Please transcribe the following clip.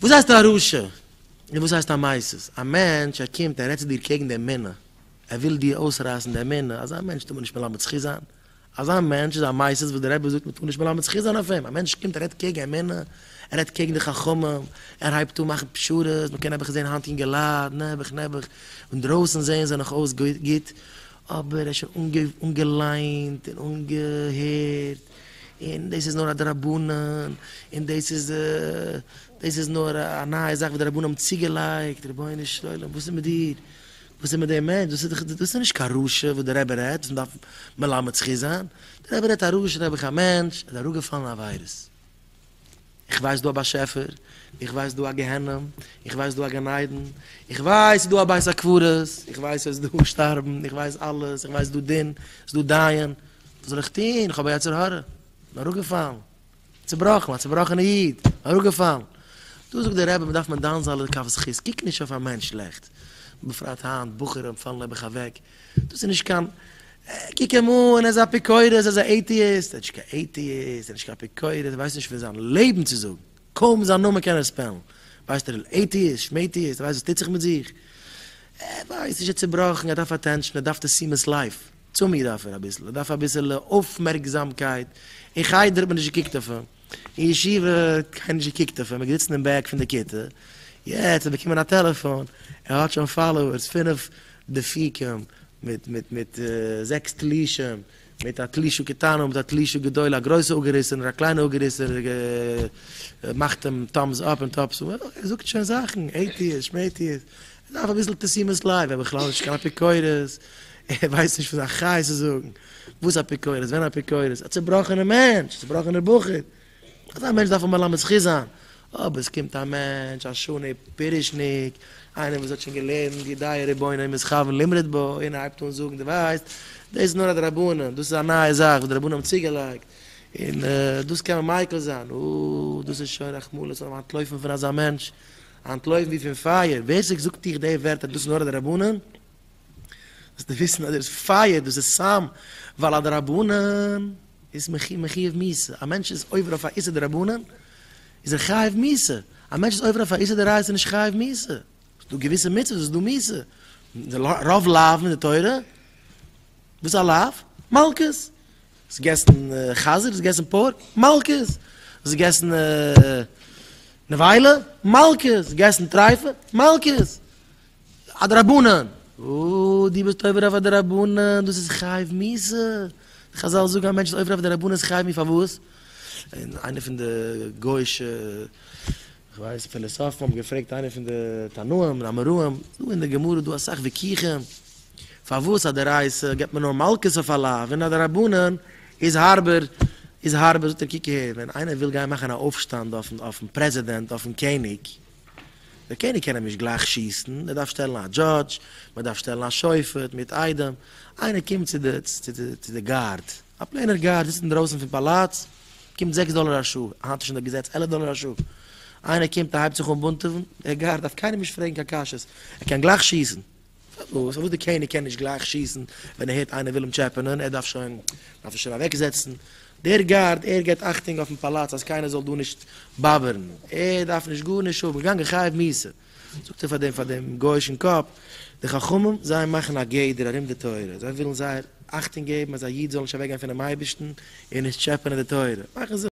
וואס הייסט א רשע? און וואס הייסט א מסית? א מענטש ער קומט ער רעדט צו דיר קעגן די אמונה, ער וויל דיר אויסרייסן די אמונה, אזא מענטש טאר מען נישט מלמד זכות זיין, אזא מענטש איז א מסית וואס דער רבי זאגט מען טאר נישט מלמד זכות זיין אויף אים, א מענטש קומט ער רעדט קעגן אמונה, ער רעדט קעגן די חכמים, ער הייבט אן מאכן פשרות, מען קען נעבעך זען היינט אינגעלייט, נעבעך נעבעך, אינדרויסן זעען זיי נאך אויס גוט, אבער ער איז שוין אנגעליינט און אנגעהערט, און דאס איז נאר א דרבנן, און דאס איז דאס איז נאר א נייע זאך וואס די רבנים האבן צוגעלייגט, רבונו של עולם וואס איז מיט דיר? וואס איז מיט דעם מענטש? דאס איז דאך דאס איז נישט קיין רשע וואס דער רבי רעדט וואס מען דארף מלמד זכות זיין, דער רבי רעדט א רשע נעבעך א מענטש איז אראפגעפאלן אין עבירות, איך ווייס דא א באשעפער, איך ווייס דא א גיהנום, איך ווייס דא א גן עדן, איך ווייס ס'איז דא א בית הקברות, איך ווייס עס איז דא שטארבן, איך ווייס אלעס, איך ווייס דא דין, ס'איז דא דיין, וואס זאל איך טון, איך האב א יצר הרע, כ'בין אראפגעפאלן, צובראכן, א צובראכענע איד, אראפגעפאלן. דא זאגט דער רבי מ'דארף מדן זיין לכף זכות, קוק נישט אויף א מענטש שלעכט, בפרט היינט, בחורים פאלן נעבעך אוועק, דאס איז נישט קיין, קוק אים אן, ער איז א אפיקורס, ער איז א atheist, ער איז נישט קיין atheist, ער איז נישט קיין אפיקורס, ער ווייסט נישט פון זיין לעבן צו זאגן, קוים זיין נאמען קען ער spell ן, ווייסט ער atheist, שמעטיעסט, ער ווייסט וואס טוט זיך מיט זיך, ער ווייסט נישט, ער איז צובראכן, ער דארף attention, ער דארף תשומת לב, צומי דארף ער אביסל, ער דארף אביסעלע אויפמערקזאמקייט, אין חדר האט מען נישט געקוקט אויף אים, אין ישיבה האט קיינער נישט געקוקט אויף אים, ער איז געזיצן אין back פון די כיתה, יעצט האט ער באקומען א טעלעפאן, ער האט שוין followers, פינף דפיקים, מיט מיט מיט זעקס תלושים, מיט א תלישה קטנה מיט א תלישה גדולה, א גרויסע אפגעריסענער א קליינע אפגעריסענער מאכט אים thumbs up און thumbs ער זאגט שוין זאכן, atheist שמעטיעסט, ער דארף אביסל תשומת לב, ער איז בכלל נישט קיין אפיקורס, ער ווייסט נישט פון זיין חיות צו זאגן, וואס אפיקורס, ווען אפיקורס, א צובראכענער מענטש, א צובראכענער בחור, אזא מענטש דארף מען מלמד זכות זיין, אבער עס קומט א מענטש, א שנה פירוש'ניק, איינער וואס האט שוין געלערנט יודע רבונו מתכוון למרוד בו, און ער הייבט אן זאגן, דו ווייסט, דאס איז נאר א דרבנן, דאס איז א נייע זאך וואס די רבנים האבן צוגעלייגט, און דאס קען מען מיקל זיין, אה, דאס איז שוין רחמנות, זאל מען אנטלויפן פון אזא מענטש, אנטלויפן ווי פון פייער, ווער ס'זאגט דיך די ווערטער דאס איז נאר א דרבנן, זאלסטו וויסן אז דאס איז פייער, דאס איז סם, ווייל א דרבנן איז מחויב מיתה, א מענטש איז עובר אויף א איסור דרבנן, איז ער חייב מיתה, א מענטש איז עובר אויף א איסור דאורייתא איז נישט חייב מיתה, ס'איז דא געוויסע מצוות וואס איז דא מיתה, רוב לאווין אין די תורה, וואס איז א לאו? מלקות! האסט געגעסן חזיר? האסט געגעסן pork? מלקות! האסט געגעסן נבילה? מלקות! האסט געגעסן טריפה? מלקות! א דרבנן! אוי, דו ביסט עובר אויף א דרבנן, דאס איז חייב מיתה! חזל זאגן א מענטש איז עובר אויף דרבנן איז חייב מיתה, פארוואס? און איינער פון די גוי'אישע, כ'ווייס, פילאסאפן האבן געפרעגט איינער פון די תנאים און אמוראים, דא אין די גמרא איז דא אסאך וויכוחים, פארוואס א דאורייתא געבט מען נאר מלקות אויף א לאו און א דרבנן איז הארבער, איז הארבער, זאגט ער קוק אהער, ווען איינער וויל גיין מאכן א אויפשטאנד אויפן פרעזידענט, אויפן קעניג, דער קעניג קען אים נישט גלייך שיסן, ער דארף שטעלן א judge, מען דארף שטעלן א שופט מיט עדים, איינער קומט צו די צו די guard, א פלעינער guard זיצט אינדרויסן פון פאלאץ, באקומט זעקס דאלער א שעה, היינט איז שוין דער געזעץ 11 דאלער א שעה, איינער קומט און הייבט זיך אן בונטעווען, דער guard דארף קיינעם נישט פרעגן קיין קשיות, ער קען גלייך שיסן. פארוואס? פארוואס די קעניג קען נישט גלייך שיסן ווען ער הערט איינער וויל אים טשעפענען, ער דארף שוין, דארף ער שוין אוועקזעצן, דער guard ער געבט אכטונג אויפן פאלאץ אז קיינער זאל דא נישט באבערן, ער דארף נישט גארנישט האבן, געגאנגען חייב מיתה, זאגט ער פאר דעם פאר דעם גוי'אישן קאפ, די חכמים זיי מאכן א גדר ארום די תורה, זיי ווילן זייער אכטונג געבן אז א איד זאל נישט אוועקגיין פונעם אייבערשטן און נישט טשעפענען די תורה, מאכן זיי.